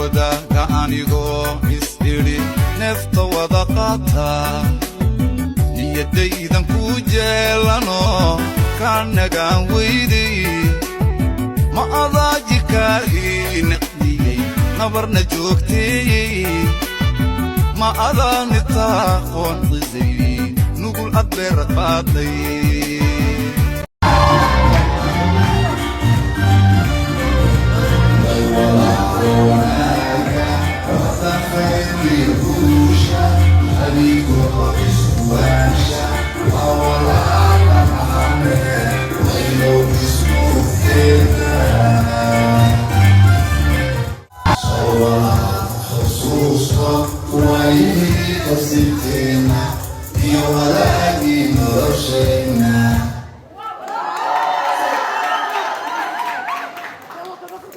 wadaaga anigoo is idhi neefta wada qaata, niyadaydan ku jeelano kaanagaan weyday. Ma adaa jikaar ii naqdiyey, nabarna joogteeyey? Ma adaa nitaaqoon qisay, nugul ad beera qaaday?